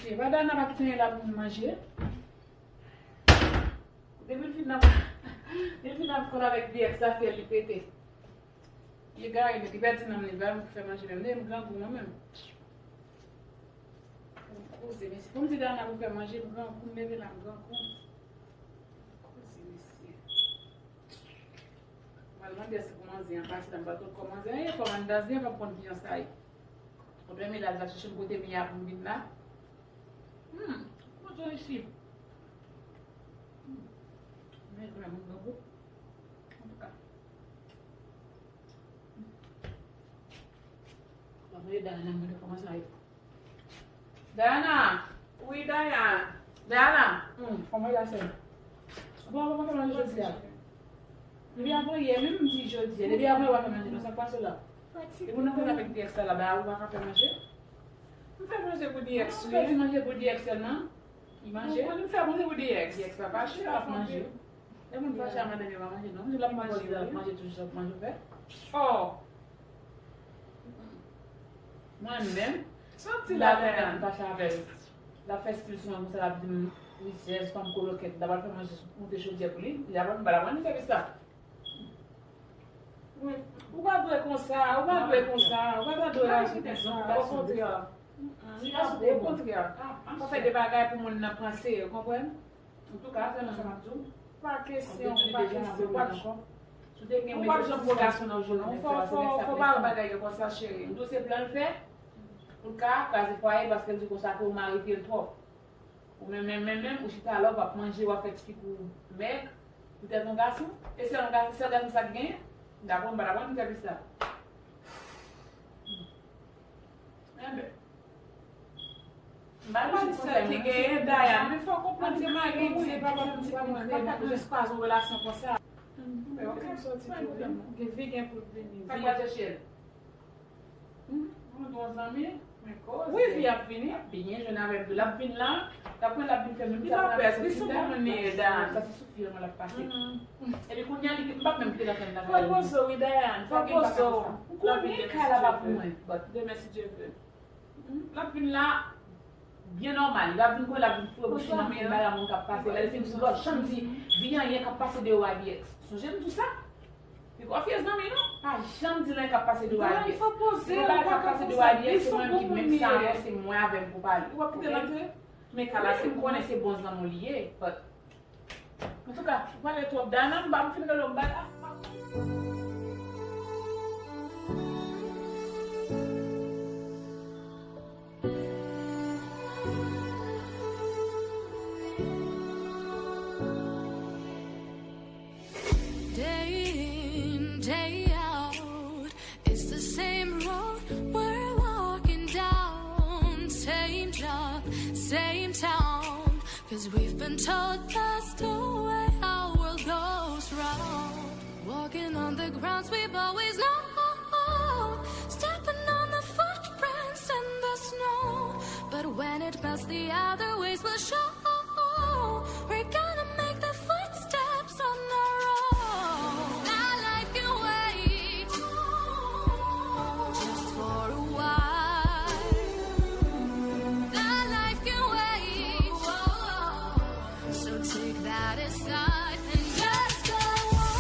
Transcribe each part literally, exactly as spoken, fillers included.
E pa Dana pa kite anyen la pou moun manje. Depi l fin nan, depi l fin nan kòl avèk D X la, fè li pete. Li egare, li pèdi nanm li, ba m pou fè manje menm. M grangou mwen menm. Koze, mesye. Fò m di Dana pou fè manje, m grangou, m leve la, m grangou. Koze, mesye. Mwen mande si pou manzè an pase la, m pa twò kòmanse anyen, fò mandazi an pa konn kijan sa ye. Ou dwe mi la, l va chèche m kote mi a pou m vin la. Hmm, kote isi? Hmm. Men vrèman grangou. Antouka. Mwen voye Dana mande kòman sa ye. Dana! Wi, Dana! Dana! Hmm, kòman y a sè? Bon, bon, bon, bon, jodi a. Depi avan yè, menm m di jodi a. Depi avan yè, w ap fè manje, non, sa k pase la? E moun nan konn avèk D X la, la, ba, ou pa ka fè manje? M fè manje pou D X, wi. M fè manje pou D X sèlman. Li manje? Mwen, m fè manje pou D X. D X pa fache, l ap manje. Lè moun fache a madanm yo pa manje, non. L ap manje, l ap manje toujou, l ap manje, ou fè. Oh! Mwen menm, m pa renmen moun fache avè m. L ap fè stil sou mwen konsa, l ap di m rizèz, fanm kolokèt. L ap al fè manje, moute chodyè pou li. Li ap al, m pa t ap rann li sèvis la. Ou pa dwe konsa, ou pa dwe konsa, ou pa ta dwe aji konsa. Okontrè. Okontrè. Fò fè de bagay pou moun nan panse, ou konprann? Antouka, se nan sa m ap di w. Pa kesyon, pa kesyon, pa kesyon. Ou p ap janm pran gason nan jou, non. Fò, fò, fò pa wè bagay yo konsa, cheri. M di w se plan l fè pou l ka kraze fwaye, paske l di konsa ke w mari pye l twòp. Ou menm, menm, menm, menm, ou chita la, w p ap manje, w ap fè ti figi w mèg, poutèt yon gason. E sèl yon gason, sèl gason sa k genyen? Dakò, m pa t ap rann sèvis la. Enben. M pa di sèl ki genyen, Dayane, men fò w konprann se mari m, se papa m, se pitit mwen, men m pa ka jis kwaze yon relasyon konsa. Men okenn sòti pou vin, gen vi gen pou l vini. Sa k pral chèche l? Mwen gen yon zanmi, men koze. Wi, vi ap vini. L ap byen jwenn avè m tou. L ap vin la, l ap pran, l ap vin fè menm sa pou l ap fè. Li son bon moun li ye, Dayane. Sa se sou fil mwen l ap pase. Epi kounye a, li, m p ap menm kite l antre nan kay la. Fò poze w, wi, Dayane. Fò poze w. Ou konnen kay la pa pou mwen. But demen, si Dye vle. L ap vin la byen nòmal. L ap vin konnen, l ap vin foure bouch li nan men bagay moun k ap pase. Lè l fin sou lòt, janm di, di anyen k ap pase deyò a D X. Sonje m di w sa? Li konfye zanmi nou. Pa janm di l anyen k ap pase deyò a D X. Se pa bagay k ap pase deyò a D X, se mwen ki menm sa, se mwen avè m pou pale. Ou ap kite l antre? Men kay la, si m konnen se bon zanmi w li ye, but Antouka, ou pale twòp. Dayana, m ba m fin rele w, m ba la. Day in, day out, it's the same road we're walking down, same job, same town. 'Cause we've been told that's the way our world goes round. Walking on the grounds we've always known, stepping on the footprints in the snow. But when it melts, the other ways will show. We're gonna make the footsteps on our own. That life can wait, just for a while. That life can wait. So take that aside and just go on.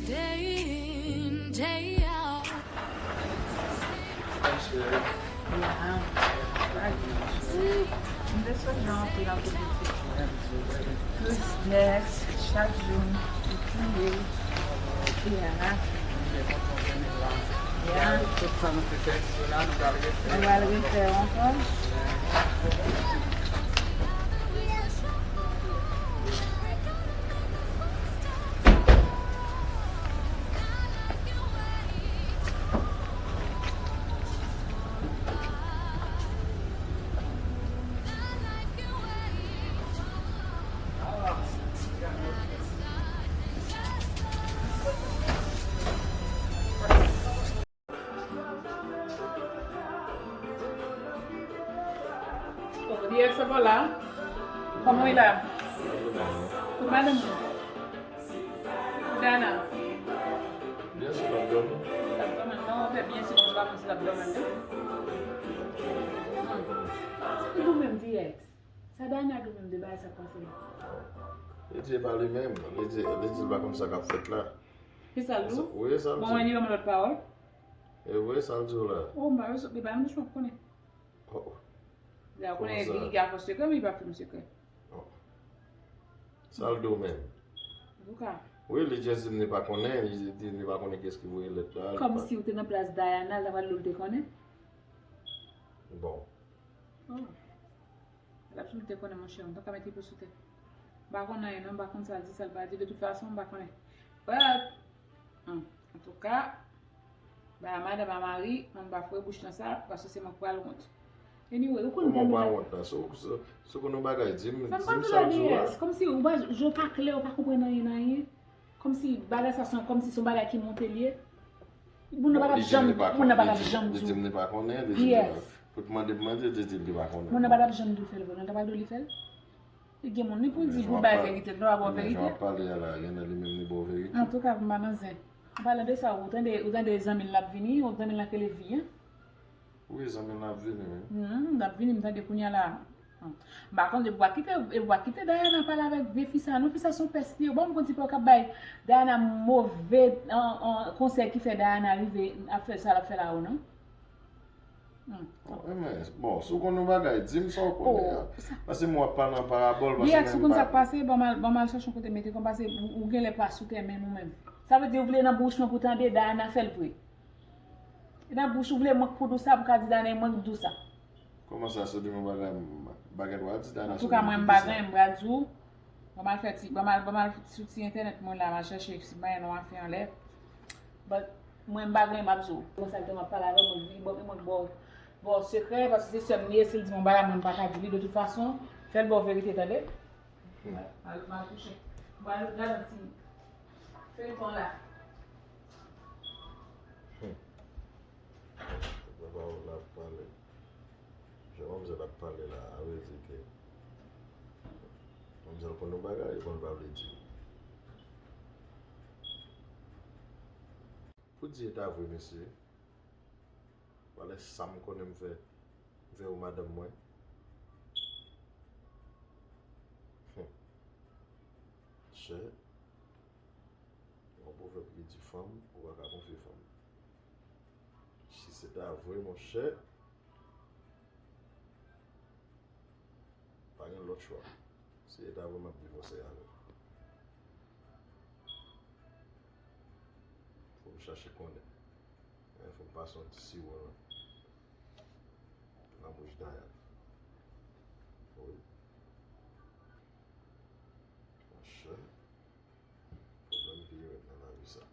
Day in, day out. M te sonje anpil, anpil pitit. Plus next, chak jou m kriye. Yeah. Yeah. Nou pral refè ankò. Hola. Kòman w ye la? Pou madanm ou? Pou Dana? Byen si l ap dòmi. L ap dòmi. Kòman w fè byen si w pa konn si l ap dòmi tou? Sa ki di w menm, D X? Sa Dana di w menm de bagay sa k pase la? Li di e pa li menm. Li di, li di l pa konn sa k ap fèt la. Ki sa l di w? Wi, sa l di. Bon, mwen li ban m lòt pawòl. E vre, sa l di w la? Oh, m pa bezwen, li pa menm jan konnen. Oh, oh. Lè w konnen Guy ka fè sekrè, men li pa fè m sekrè. Oh. Sa l di w menm? Antouka. Wi, li just di m li pa konnen, li di li pa konnen kiyès ki voye lèt la. Kòmsi w te nan plas Diana, l ta pral di w l te konnen? Bon. Oh. L ap di w l te konnen, monchè, m pa ka mete pye sou tè. M pa konn anyen non, m pa konn sa l di, sa l pa di, de tout fason, m pa konnen. But, hmm, antouka, ba madanm a mari, mwen m pa foure bouch nan sa, paske se mwen k pral wont. Anyway, ou konn... Kòman w pa wont la? Si w, si, si w konn yon bagay, di m, di m sa l di w la. Kòmsi ou pa, je w pa klè, ou pa konprann anyen nan anyen. Kòmsi bagay sa se yon, kòmsi se yon bagay ki monte l ye. Moun nan pa t ap janm, moun nan pa t ap janm di w. Li di m li pa konnen, li di m li pa, pou t mande m mande, li di l li pa konnen. Moun nan pa t ap janm di w fè l vre, non, l ta pral di w li fè l. Li gen moun li pou l di, pou bay verite, l ta pral ba w verite. Jan w ap pale a la, gen nan li menm li ba w verite. Antouka, m pa nan zen. An palan de sa, ou tande, ou tande zanmi l ap vini, ou zanmi l nan kele vi, en? Wi, zanmi l ap vini, wi. Hmm, l ap vini, m tande kounye a la. Hmm. M pa konn, epi w pa kite, epi w pa kite Diana pale avèk vye fi sa, non, fi sa se yon pès li ye. Bon, m konn ti pè w k ap bay Diana move, an, an, konsèy ki fè Diana rive ap fè sa l ap fè la yo, non. Hmm. Bon, e men, bon, si w konn yon bagay, di m sa w konnen an. Paske mwen w ap pale an parabòl, paske mwen m pa... Di ak si w konn sa k pase, ban m al, ban m al chèche yon kote mete kò m, paske ou, ou genlè pa sou tè menm ou menm. Sa vle di ou vle nan bouch mwen pou tande, Diana fè l vre. E nan bouch ou vle mwen k pou di w sa, pou ka di Dana e mwen k di w sa. Kòman sa, si w di m yon bagay, m, bagay w a di Dana, si w di m ki sa? Antouka, mwen m pa gen, m pral di w. Ban m al fè ti, ban m al, ban m al sou ti entènèt mwen la, m al chèche si m pa gen yon afè anlè. But, mwen m pa gen, m ap di w. Kòman sa l te m ap pale avè w, mwen, li ban, mwen ba w, ba w sekrè, paske se sè m li ye, si l di m yon bagay, mwen m pa ka di li, de tout fason, fè l ba w verite, tande? Hmm. Al, m al kouche. M pral gade yon ti feyton la. Hmm. Papa w la ap pale. Jan manmzèl ap pale la a, vle di ke manmzèl konn yon bagay, li konn pa vle di. Pou di e ta vre, mesye, pale sa m konnen m fè, m fè ou madanm mwen. Hmm. Chè. Yon pwovèb ki di fanm, ou pa ka konfye fanm. Si se ta vre, monchè, pa gen lòt chwa. Si se ta vre, m ap divòse avè w. Fò m chache konnen. Men fò m pase yon ti siwo nan, nan bouch Dayana. Wi. Monchè. Pwoblèm pi rèd nan lavi sa.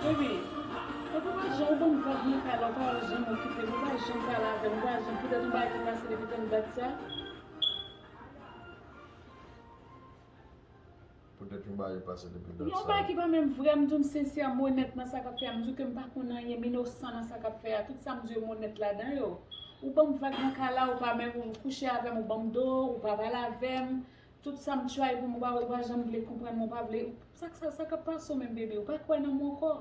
Baby, ou pa janm, ou ban m vag nan kay la, ou pa janm okipe m, ou pa janm pale avè m, ou pa janm, poutèt yon bagay ki pase depi tann dat sa. Poutèt yon bagay pase depi dat sa. Yon bagay ki pa menm vrè, m di w m sensè, m onèt nan sa k ap fè a, m di w ke m pa konn anyen, m inosan nan sa k ap fè a, tout sa m di w yo m onèt ladan yo. Ou ban m vag nan kay la, ou pa menm, ou kouche avè m, ou ban m do, ou pa pale avè m, tout sa m try pou m, ou pa, ou pa janm vle konprann mwen, ou pa vle, sa, sa, sa k ap pase w menm, bebe, ou pa kwè nan mwen ankò.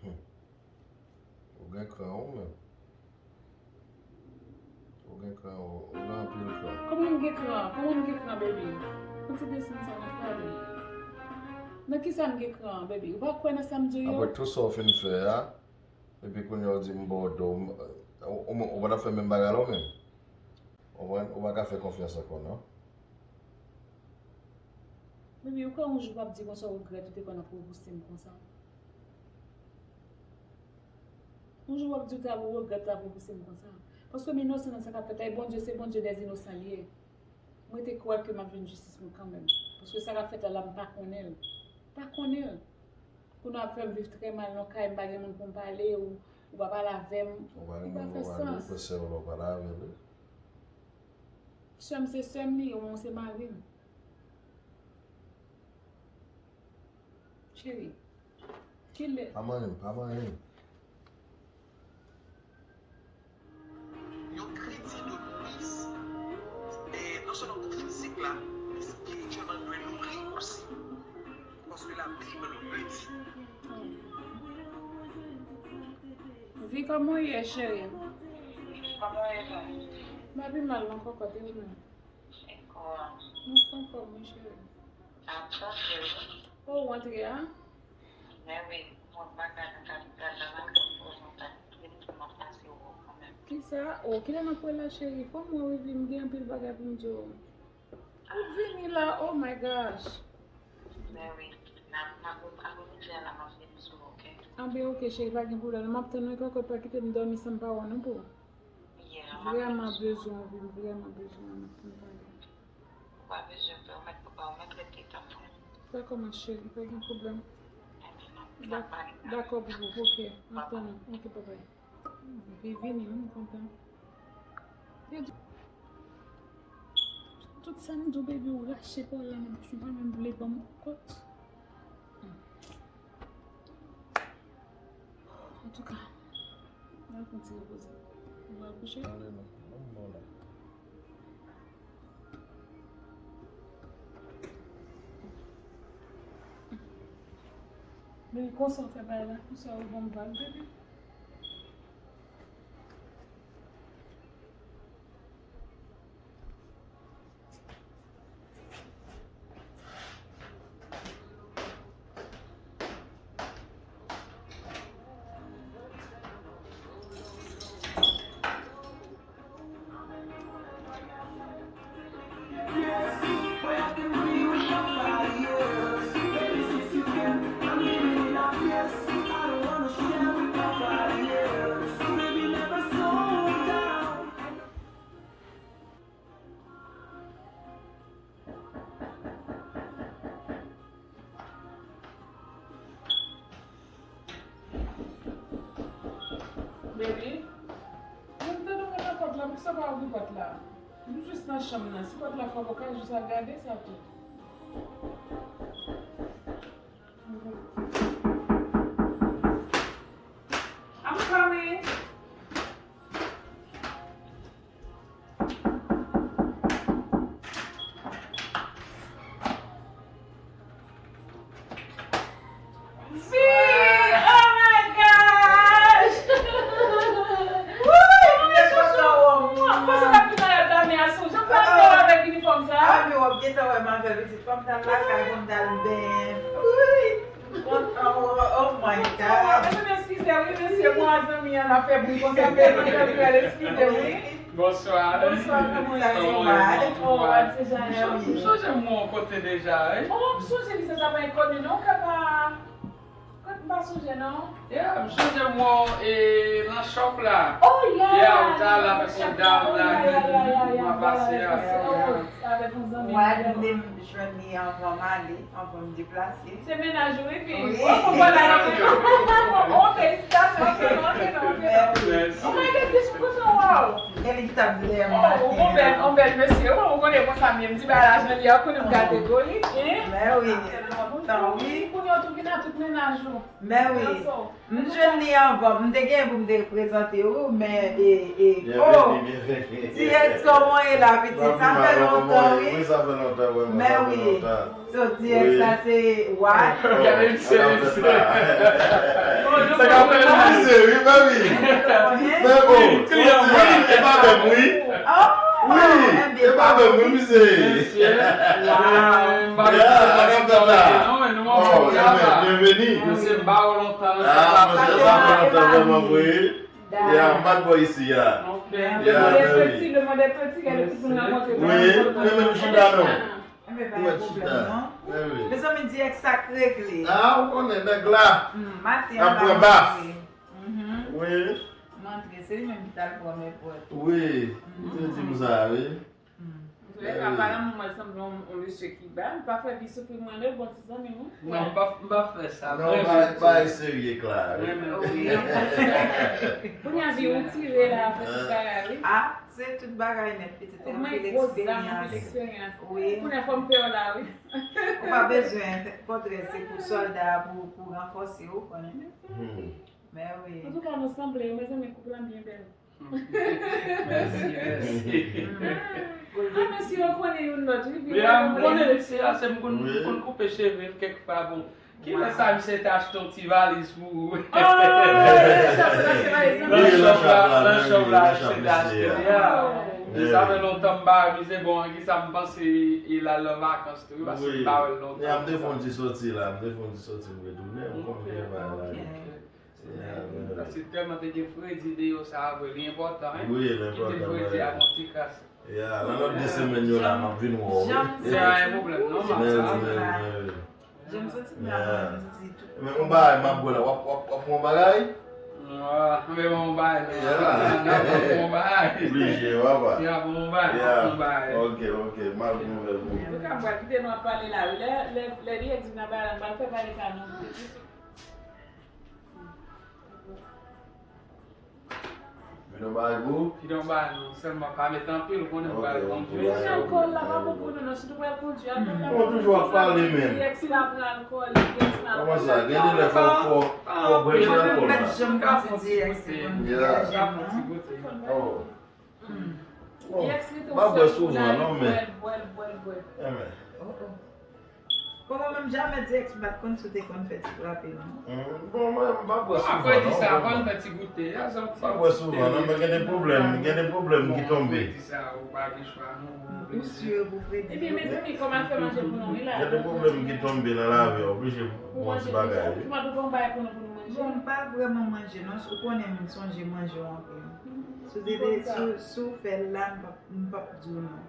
Hmm. Ou gen kran ou menm. Ou gen kran, ou, ou gen anpil kran. Kòman m gen kran? Kòman m gen kran, baby? Kontinye san sa nan pale. Nan kisa m gen kran, baby? Ou pa kwè nan sa m di w yo? Apre tout sa w fin fè a, epi kounye a w di m ba w do, m, ou, ou, ou pa t ap fè menm bagay la w menm? Ou konprann? Ou pa ka fè konfyans ankò, non. Baby, ou kwè yon jou w ap di konsa w regrèt ou te konn ap repouse m konsa? Yon jou w ap di w ta regrèt ta pwopose m konsa. Paske m inosan nan sa k ap fèt la, e Bondye se Bondye dèzinosan li ye. M rete kwè ke m ap jwenn jistis mwen kanmenm. Paske sa k ap fèt la, la m pa konnen l. Pa konnen l. Kounye a w ap fè m viv trè mal nan kay, m pa gen moun pou m pale, ou, ou pa pale avè m. Ou pa gen moun pou w pale, ou fè sè w la, ou pale avè l, wi. Sè m se sè m li ye, ou se mari m. Cheri, kilè? Pa manyen m, pa manyen m. Yon kretyen dwe nouri, e, non sèlman pou fizik la, men espirityèlman l dwe nouri osi. Paske Labib le di. Vi, kòman w ye, cheri? Kòman w ye la? M pa pi mal non, kòkòt, e ou menm? Mwen anfòm, wi, cheri. Oh, ou antre a? Men wi, mwen pa ka nan kapital la, m ap konn ou, m ap pase wè w kanmenm. Kisa? Oh, kilè n ap wè la, cheri? Fò m wè w, wi, m gen anpil bagay pou m di w. Ou vini la, oh my gosh. Men wi, n ap, n ap, apre midi a la, m ap vini sou ou, oke? Anben, oke, cheri, pa gen pwoblèm. M ap tann ou, kòkòt, pa kite m dòmi san m pa wè w non, boo. Vrèman bezwen w, wi, m vrèman bezwen w, m ap tann pale. Ou pa bezwen pè, ou mèt, ou mèt rete tann mwen. Dakò, ma cheri, pa gen pwoblèm. Dakò, boubou, oke, m ap tann ou. Oke, babay. Vini, m kontan. Tout sa m di w, baby, ou rache pawòl la, menm, ou pa menm vle ban m kòt. Antouka, m al pran ti repoze. Ou pral kouche? Ale non, ban m ba w la. Men konsa w fè bagay la, konsa w ban m vag, baby. Baby, mwen tande w nan pòt la, poukisa w pa ouvri pòt la? Nou jis nan chanm nan, si pòt la fèk ou ka jis al gade sa tou. I'm coming. Vi! Oh my gosh! Wouyy, mwen chouchou! Konsa n ap vin nan rèv la, men a sonje, m pa vle w avèk inifòm sa. A, men w ap gentan wè m avè l, pitit. Fò m t al lakay pou m t al benyen. Wouyy! M kontan, oh, oh my God. Mezanmi, eskize, wi, mesye, mwen a zanmi an ap fè bri konsa, men mwen fè bri al, eskize, wi. Bonswa. Bonswa, kòman w ye? Oh, w ap se jan. M chonje m wè w kote deja, wi. Oh, m sonje li se zanmi enkoni, non, kaka. Kot m pa sonje, non? Yeah, m sonje m wè w, e, nan shop la. Oh, yeah, yeah, ou ta la avèk yon dam la, ki pa pase a. Avèk yon zanmi. Mwen, m te jwenn li anvan m ale, anvan m deplase. Se mennaj ou, wi, fi. Wi. Ou konprann la, wi. Oh, felisitasyon, ok, non, ok, non, ok, non. Mèsi. Oh my God, dis m kontan wè w. E li t ap lè m maten an. Oh, on bèl, on bèl mesye. Ou konnen konsa m ye, m di bagay la jan li a, ou konnen m kategorik, hein? Mè wi. Tan wi. Kounye a w tou vin a tout mennaj ou. Mè wi. M jwenn li anvan, m te gen pou m te prezante w, men, e, e, oh! Byenveni, byenveni. T X, kòman w ye la, pitit? Sa fè lontan, wi. Wi, sa fè lontan, vrèman, sa fè lontan. So, T X, sa se, what? Gade misye, misye. Sa ka fè misye, wi, mami. Men bon, kliyan, wi, e pa menm, wi. Oh, wi, e pa menm, wi, misye. Misye. Wow. Ya, sa ka fèt la. Oh, byenveni. Misye, m pa wè w lontan. Ah, monchè, sa fè lontan vrèman vre. Ya, m pa t bò isi a. Ok. Ya, le monde est petit, le monde est petit, gade tout moun nan monte. Wi, mwen menm chita non. Mwen chita. Mezanmi, T X sa k regle. Ah, ou konnen nèg la. Maten an ap pran baf. Wi. M antre, se li menm ki t al pran men pòt. Wi, li te di m sa, wi. Antouka, pa lanmou mwen sanble yon, yon mesye ki ba, m pa fè vi soufri mwen, non, bon ti zanmi m, wi. Non, m pa, m pa fè sa. Non, bagay serye, Clara. Mwen menm. Wi. Kounye a vi ou tire la, avèk tout bagay, wi. Ah, se tout bagay nèt, pitit. Ou gen gwo zam, anpil eksperyans. Wi. Kounye a fò m pè w la, wi. Ou pa bezwen, kontrè, se pou sòlda, pou, pou ranfòse w, konnen. Men wi. Antouka, nou sanble, mezanmi, koup lan byen bèl. Mèsi, mèsi. Ah, mesye yo konnen youn lòt, wi. Ya, m konnen mesye a, se m konn, m konn koupe cheve l kèk fwa, bon. Kilè sa, misye te achte yon ti valiz pou ou? Oh, nan shop la, nan shop la, nan shop la, misye te achte l, ya. Sa fè lontan m pa mize, bon, an ki sa m panse, e l al nan vakans tou, wi, paske m pa wè l lontan. Ya, m te fè yon ti soti la, m te fè yon ti soti, m retounen, m konn gen bagay la. Paske tèlman te gen fredi deyò sa a vre, li enpòtan, hein? Wi, li enpòtan. Kite fredi a yon ti kras. Ya, nan lòt de semèn yo la, m ap vin wè w, wi. Ya, pa gen pwoblèm, non, m ap sa. Jan m santi m la, mwen, m santi tout. Men yon bagay, m ap wè la, w ap, w ap, w ap yon bagay? Mwen, mwen yon bagay, men. Ya. N ap yon bagay. Oblije, w ap. Ya, bon, yon bagay, n ap yon bagay. Ok, ok, m ap yon bagay pou ou. Antouka, m pral kite nou ap pale la, wi. Lè, lè, lè li di m nan bagay la, m pral fè pale ka nou. Vin yon bagay pou ou? Vin yon bagay non, sèlman pa met anpil, ou konnen m pral kondwi. Alkòl la pa bon pou nou non, sitou pral kondwi, alkòl la pa bon pou nou. Bon, toujou ap pale menm. Ex la pran alkòl, ex la pran alkòl. Kòman sa? Gen de lè fò, fò, fò bwè ti alkòl la. Mwen menm m pa t janm konn di ex se konn degaje m non. Oh. Bon, m pa bwè souvan non, men. Bwè l, bwè l, bwè l, bwè l. Enben. Oh, oh. Bon, mwen menm, jamè di ex m pa t konn si w te konn fè ti frape, non. Hmm, bon, mwen, m pa bwè souvan non, vrèman. Apre di sa, fò n fè ti goute. M pa bwè souvan non, men gen de pwoblèm, gen de pwoblèm ki tonbe. Fredi sa, ou pa gen chwa non, ou oblije. Ou si pou fredi. Ebyen, mezanmi, kòman fè manje pou nou, wi, la? Gen de pwoblèm ki tonbe nan lavi a, oblije pou yon ti bagay, wi. Ou pa pou yon bagay pou nou, pou nou manje? Bon, m pa vrèman manje non, ou konnen m sonje manje w anpil. Si w te, si w, si w fè l la, m p ap, m p ap di w non.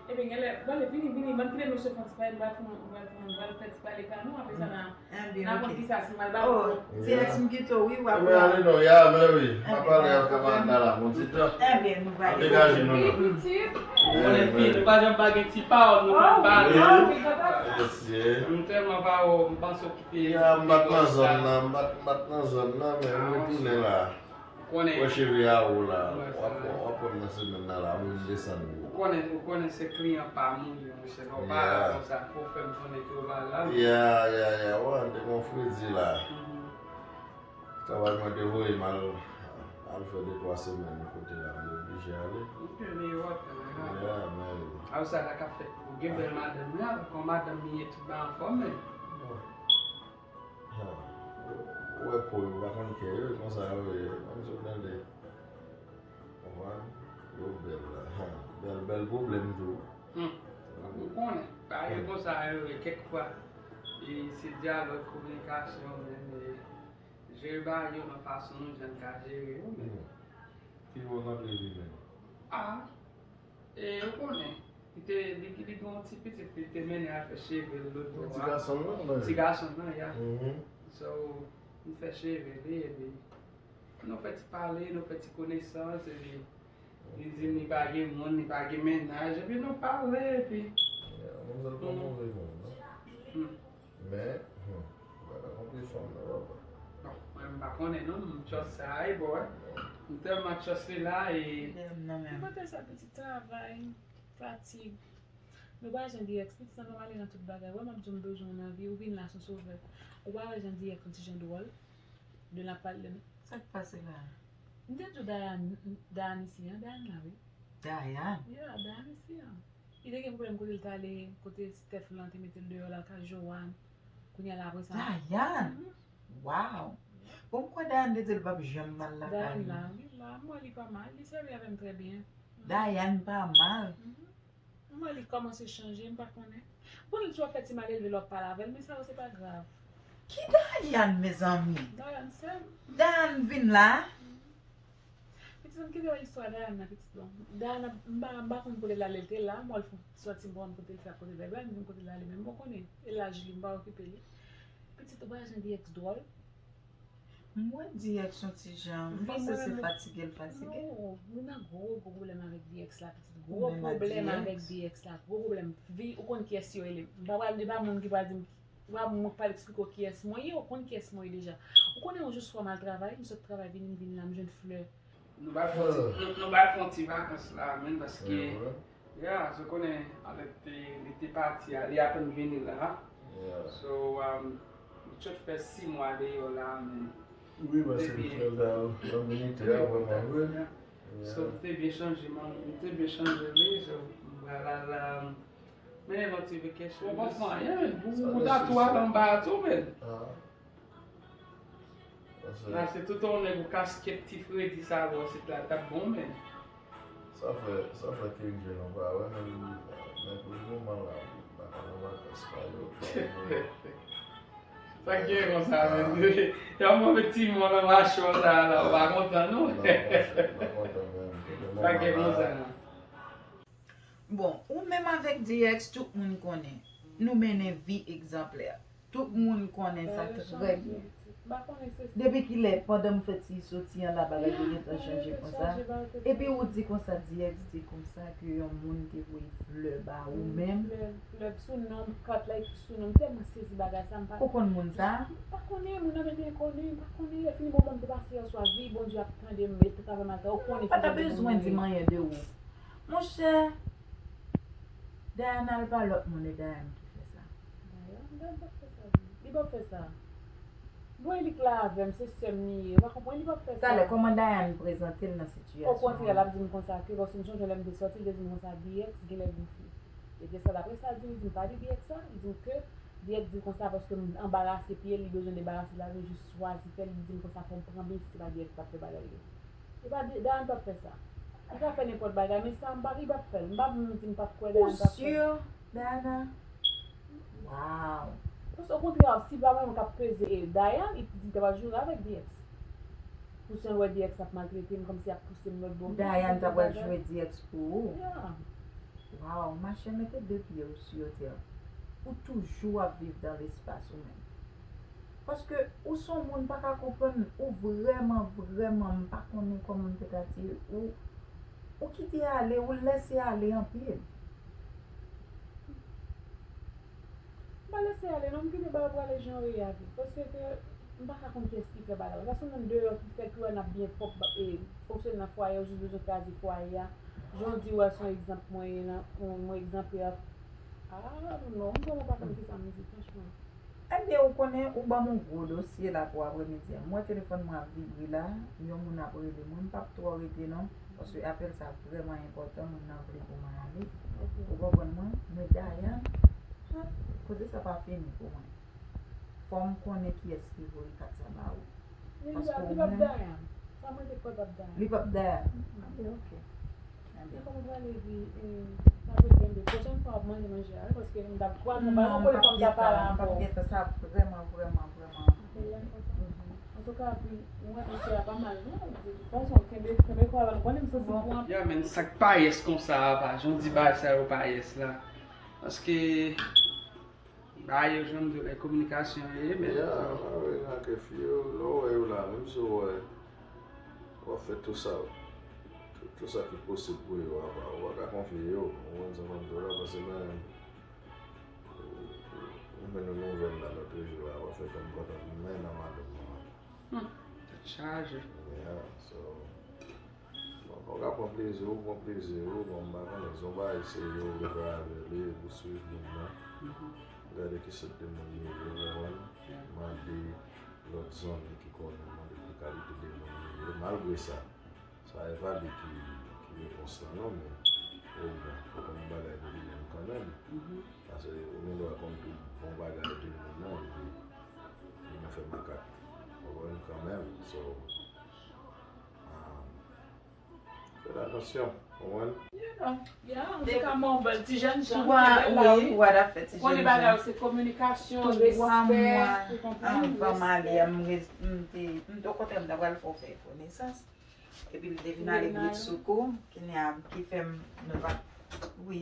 Ebyen, genlè, bon, vini, vini, ban m kite mesye fè yon ti pale, m pral fè, m pral fè, m pral fè ti pale ka nou, apre sa, n a, n a konn kisa, si m al ba ou. Oh, ti ex m kite w, wi, w ap. Ebyen, ale non, ya, men wi, m ap pale ak kamarad la, la, pou yon ti tan. Ebyen, nou va degaje nou, non. Wi, pitit. Ou konnen fi, nou pa janm pa gen ti pawòl, nou konn pale. Wi, wi, papa sa. Mesye. M tèlman pa wè w, m panse w kite. Ya, m pa t nan zòn nan, m pa t, m pa t nan zòn nan, men m retounen la. Ou konnen. Wè cheve a ou la. W ap, w ap wè m nan semèn nan la, m vin desann li. Ou konnen, ou konnen se kliyan pa m ou ye, monchè. Lè w pa la konsa, fò w fè m konnen ke w pa la. Ya, ya, ya, wè, m te gen yon fredi la. Travay mwen te voye m al, al fè de twa semèn kote la, m te oblije ale. Ok, men yo ap fè la. Ya, men. A, sa la k ap fèt pou gen bèl madanm la, kon madanm li ye tout bagay anfòm, men. Bon. Ha, ou wè po yo, pa konn kè yo, e konsa yo ye, kòmsi w tande. Konprann? Yo bèl la. Ha, bèl, bèl pwoblèm tou. Hmm. Ou konnen, bagay konsa yo ye, kèk fwa, e, se dyalòg, kominikasyon, men, e, jere bagay yo nan fason nou jwenn ka jere yo, men. Hmm. Ki bò w antre vi menm? Ah. E, ou konnen, li te, li, li gen yon ti pitit, li te mennen al fè cheve l lòt bò a. Ti gason nan, manje. Ti gason nan, ya. Mhm. So, m fè cheve li, epi nou fè ti pale, nou fè ti konesans, epi li di m li pa gen moun, li pa gen mennaj, epi nou pale, epi. Ya, manzèl pa move moun, non. Hmm. Men, hmm, ou pa ka konprann fanm nan, papa. Bon, mwen, m pa konnen non, m trust sa, e bò, e. M tèlman trust li la, e. Nan men. Ki kote sa, pitit? Travay, fatig. Nou pa jan di ex, pitit sa nòmal nan tout bagay. Wè, m ap di w m bezwen w nan vi, ou vin la se yon sovè. Ou pa wè jan di ex yon ti jan dwòl. De l ap pale de m. Sa k pase la? M te di w Dayan, Dayan isi an, Dayan la, wi. Dayan? Ya, Dayan isi an. Li te gen pwoblèm kote l t ale, kote Steph lan te mete l deyò, l al kay Joanne. Kounye a la apre sa. Dayan? Mhm. Wow! Bon, m kwè Dayan te di l p ap janm mal lakay li. Dayan la, li la, m wè li pa mal, li sèvi avè m trè byen. Dayan pa mal. Mhm. M wè li kòmanse chanje, m pa konnen. Bon, li toujou ap fè ti malelve lè w ap pale avè l, men sa yo se pa grav. Ki Dayan, mezanmi? Dayan sè m. Dayan vin la? Pitit, ann kite w istwa Dayan nan, pitit, bon. Dayan, m pa, m pa konn kote l ale, l te la, m wè l fè yon sòti m pa konn kote l fè ak kote l ale, m pa konn kote l ale, men m konnen, e laj li, m pa okipe li. Pitit, ou pa jan di ex dwòl. M M wè D X yon ti jan, m panse se fatige l fatige. Non, mwen nan gwo, gwo pwoblèm avèk D X la, pitit. Gwo pwoblèm avèk D X la, gwo pwoblèm. Vi, ou konn kiyès yo rele. M pa pral de pa moun ki pral di m, ou pa moun k pral eksplike w kiyès mwen ye, ou konn kiyès mwen ye deja. Ou konnen yon jou swa m al travay, m sot travay vini, m vin la, m jwenn flè. Nou pral fè yon ti, nou, nou pral fè yon ti vakans la, menm, paske, yeah, se konnen, alè te, li te pati a, li apèn vini la. So, um, li sot fè sis mwa deyò la, men. Wi, paske li fè l nan militè a, vrèman vre. So, m te byen chanje, man, m te byen chanje, wi, so, m pral al, um, mennen yon ti vacation. Ou pa fè anyen, men, pou, pou tatouaj anba a tou, men. Pase tout yon nèg ou kaskèt ti fredi sa bò sit la t ap bon, men. Sa fè, sa fè ke jèn an pa wè menm, men pou le moman la, m pa ka nan vakans pa yo. Sa k gen konsa, men? Y ap move ti mò nan machwè sa la, ou pa kontan, non? Non, pa kontan menm. Sa k gen konsa? Bon, ou menm avèk D X, tout moun konnen. Nou mennen vi egzanplè. Tout moun konnen sa trè byen. Depi kilè, pandan m fè ti soti an la, bagay yo gentan chanje konsa? Epi ou di konsa, D X di konsa ke yon moun te voye flè ba ou menm. Flè, flè sou non m, kat la ekri sou non m, m tèlman sezi bagay sa, m pa. Ou konn moun sa? M pa konnen, moun nan mete enkoni, m pa konnen, lè fini bon, bon, m te pase yè swa, vi, Bondye ap tande m, e tout afè m al travay, ou konnen ki jan de moun mwen ye. Ou pa ta bezwen di m anyen de ou. Monchè, Diana l pa lòt moun, e Diana ki fè sa. Diana, Diana p ap fè sa, non. Li p ap fè sa. Bon, e li k la avè m, se sè m li ye. Ou pa konprann, li p ap fè sa. Talè, kòman Diana prezante l nan sitiyasyon an? Okontrè, l ap di m konsa ke, paske m sonje lè m te sòti, l te di m konsa, D X genlè gonfle. E de sa, daprè sa l di m, li di m pa de D X sa, li di m ke D X di l konsa paske m anbarase pye l, li bezwen debarase l avè m, li jis chwazi fè l, li di m konsa fò m pran besi, se pa D X k ap fè bagay yo. E pa Diana p ap fè sa. Li ka fè nenpòt bagay, men sa m pa, li p ap fè l. M pa menm di m p ap kwè Diana p ap fè l. Ou si, Diana? Wow. Paske okontrè, si pa mwen menm k ap peze Diana, li di m ta pral joure avèk D X. Pou jan l wè D X ap maltrete m, kòmsi ap pouse m lòt bò. Diana ta pral joure D X pou ou? Yeah. Wow, machè, mete de pye w sou tè. Ou toujou ap viv dans l'espace ou menm. Paske ou se yon moun m pa ka konprann, ou vrèman, vrèman, m pa konnen kòman m te ka di, ou, ou kite ale, ou lese ale anpil. M pa lese ale non, m kite bagay prale jan yo ye a tou. Paske ke m pa ka konn kiyès ki fè bagay la. Sa se yon moun deyò ki fè ki wè n ap byen fòk, e, fonksyone nan fwaye, ou jis bezwen kraze fwaye a. Jan w di w a se yon egzanp mwen ye nan, mwen, mwen egzanplè. Ah, non, m vrèman pa konn kisa m di, franchman. Ebyen, ou konnen, ou ban m yon gwo dosye la pou aprèmidi a. M wè telefòn mwen ap vibre la, yon moun ap rele mwen, m p ap twò rete non, paske apèl sa vrèman enpòtan, moun nan vle pou mwen ale. Ou konprann mwen? Men Dayan, koze sa pa fini pou mwen. Fò m konnen kiyès ki voye kat sa ba ou. Li p ap Dayan. Sa mwen te kwè p ap Dayan. Li p ap Dayan. Ebyen, oke. Ebyen. Kòman w prale di, e, sa vle di, enben, pwochèn fwa w ap manje, manje a, wi, paske m t ap, m pa konn fò m ta pale ankò. Non, m p ap gentan, sa vrèman, vrèman, vrèman. Apèl la enpòtan. Antouka, wi, mwen, mesye a pa mal, non, de tout fason, kenbe, kenbe kò a la, m konnen m santi pou an. Ya, men sa k pa yès konsa a, pa, jan w di bagay sa yo pa yès la. Paske Ba yo, jan m di w la, e kominikasyon yo ye, men. Ya, m ap rele nan kè fi yo, lè w wè yo la, menm si w wè, w ap fè tou sa, tou, tou sa ki posib pou yo, apa, w pa ka konfye yo, ou konprann sa m ap di w la, paske mwen, ou jwenn yon nouvèl la, lòt jou la, w ap fè kè m kontan, men nan madanm nan. Hmm, tèt chaje. Yeah, so, bon, ou ka pran plezi w, pran plezi w, bon, m pa konnen, se yon bagay serye, ou vle travay avè li, ou swiv moun nan. Mhm. Gade ki sòt de moun li ye, ou konprann? Yeah. Mande lòt zanmi ki konnen, mande ki kalite de moun li ye. Malgre sa, sa e pa li ki, ki repons lan, non, men, ou bon, ou konn yon bagay de li menm kanmenm. Mhm. Paske ou gen dwa konn tout bon bagay de moun nan, epi li nan fè makak. Ou konprann kanmenm, so, um, fè atansyon, ou konprann? Ya, antouka, mwen, yon bèl ti jèn jan, kenbe la, wi. Ou konnen bagay yo, se kominikasyon, respè, ou konprann? Twa mwa anvan m ale a, m re-, m te, m te, okontrè, m ta pral fè w fè konesans. Epi m te vin ale brit sou kou, kenya ki fè m, nou pa, wi.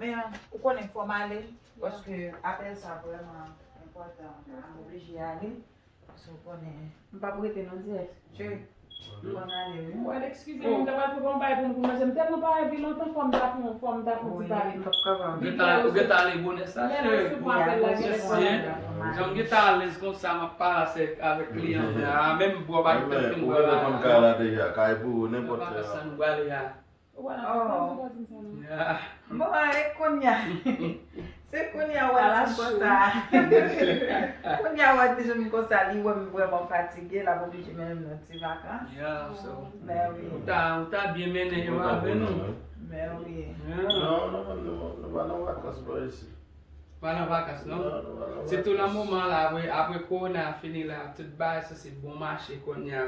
Men, ou konnen fò m ale, paske apèl sa vrèman enpòtan, m oblije ale. Sa w konnen. M p ap rete non, Dirèks. Cheri, m konn ale, wi. Ou wè, eskize m, m ta pral prepare yon bagay pou nou pou manje. M tèlman pa wè vi lontan, fò m ta fè yon, fò m ta fè yon ti pale. M p ap kapab. Ou gentan, ou gentan ale bonè sa, cheri. Jan m gentan alèz konsa, m ap pale avèk, avèk kliyan an. Menm bwè pa gentan fin bwè la. Ou gentan konn kay la deja, kay pou ou, nenpòt lè. Vakansan nou prale a. Ou pa nan vakans, ou pa di m sa non. Bon, e kounye a. Se kounye a w ap di m konsa. Kounye a w ap di m konsa, li wè m vrèman fatige, l ap oblije mennen m nan ti vakans. Mèwi. Ou ta, ou ta byen mennen yo avè nou. Mèwi. Non, non, non, nou pa nan vakans pa isi. Pa nan vakans non. Sitou nan moman la, apre, apre kowona a fini la, tout bagay sanse bon mache kounye a.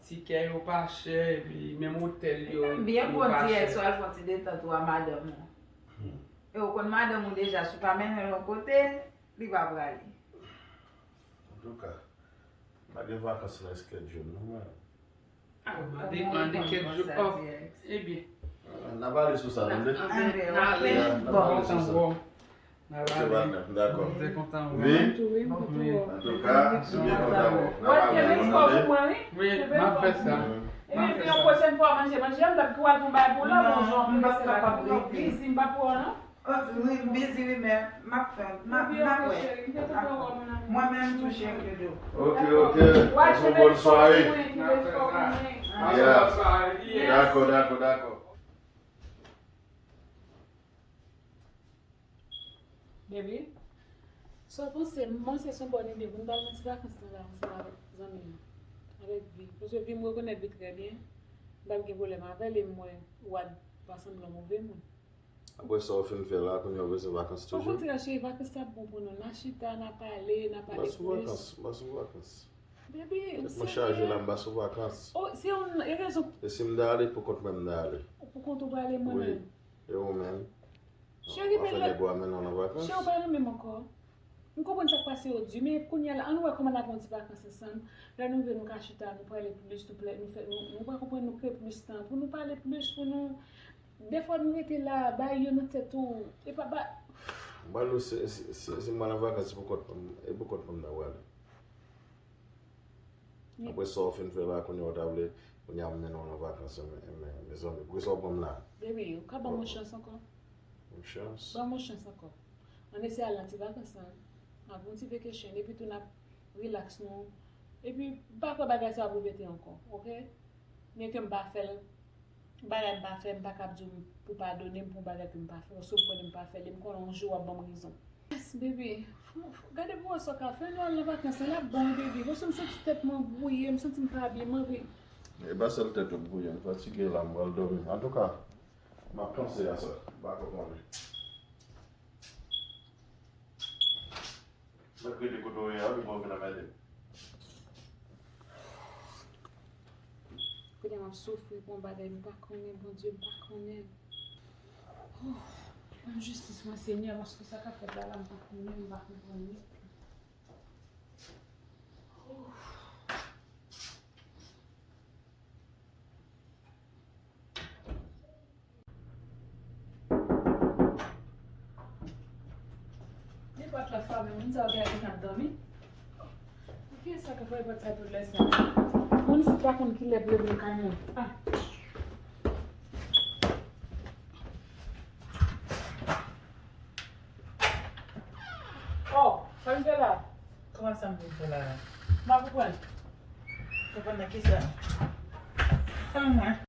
Tikè yo pa chè, epi menm otèl yo, yo pa chè. Byen bon, Dirèks, w al fè yon ti detant ou a madanm ou. E ou konn madanm ou deja, si w pa mennen l yon kote, li pa prale. Antouka, m pa gen vakans nan schedule non, mwen. Ah, mande, mande kèk jou off. Ebyen. N ap ale sou sa, tande. N ale. N ap ale sou sa. N ap ale. Dakò. Mwen tou, wi, mwen tou. Antouka, m byen kontan wè w. N ap ale, tande. Wi, m ap fè sa. Ebyen, yon pwochèn fwa manje, manje, m t ap pou al fè yon bagay pou la, bon, jan m prese la, m ap bizi, m pa pou wè w non. Oh, wi, m bizi wi, men m ap fè, m ap, m ap wè. Mwen menm tou, cheri doudou. Ok, ok. Pase yon bòn sware. Yeah. Dakò, dakò, dakò. Baby, sa w panse, m panse se yon bòn ide pou n t al nan ti vakans nou la ansanm avèk zanmi nou, avèk Vi. Paske Vi, m rekonèt Vi trè byen. M p ap gen pwoblèm avè l e m wè Wad pa sanble yon move moun. Apre sa w fin fè la, kounye a w bezwen vakans toujou? Okontrè, cheri, vakans t ap bon pou nou. N a chita, n a pale, n a pale plis. M pa sou vakans, m pa sou vakans. Baby, tèt mwen chaje la, m pa sou vakans. Oh, se yon, e rezon. E si m ta ale, pou kont mwen m ta ale. Pou kont ou prale, mwen menm. Wi. E ou menm? Cheri, w ap fè nèg ou a mennen w nan vakans? Cheri, ou pa renmen m ankò. M konprann sa k pase yo di, men kounye a la, ann wè kòman n ap fè yon ti vakans ansanm. Lè nou vle, nou ka chita, nou pale plis, nou pale, nou fè, nou, nou pral konprann, nou kreye plis tan pou nou pale plis, pou nou, defwa nou rete la, bay yo nan tèt ou, e pa ba. M pral di w, si, si, si, si m al an vakans, se pou kont mwen, e pou kont mwen m ta prale. Apre sa w fin fè la, kounye a w ta vle, kounye a m mennen w nan vakans, men, men, mezanmi, poukisa w pran m la? Baby, ou ka ban m yon chans ankò? Yon chans? Ban m yon chans ankò. Ann eseye al nan ti vakans lan. N ap yon ti vacation, epi tou n ap relax nou. Epi, m pa kwè bagay sa ap repete ankò, oke? Byenke m pa fè l, bagay m pa fè, m pa kab di w pou padone m pou yon bagay ke m pa fè, paske m konnen m pa fè l, e m konnen yon jou w ap ban m rezon. Yes, baby. Gade pou wè sa w ka fè, nou al nan vakans lan, l ap bon, wi, baby. Paske m santi tèt mwen bwouye, m santi m pa byen, m anvi. E pa sèl tèt ou k bwouye, m fatige la, m pral dòmi. Antouka, m ap panse a sa, m pa ko konnen. Mwen k rete kote w ye a wi, mwen vin anmède m. Kounye a m ap soufri pou yon bagay m pa konnen, Bondye, m pa konnen. Oh, ban m jistis mwen, Senyè, paske sa k ap fèt la, la, m pa konnen, m pa konprann li. Oh. Nenpòt lòt fwa, men moun sa yo genlè gentan ap dòmi. Kiyès sa k ap fè pòt sa tout lè sa? Moun isit pa konn kilè pou yo vin kay mwen. Ah. Oh, sa m fè la? Kòman sa m vin fè la a? M pa konprann. Konprann nan kisa? Anmwey.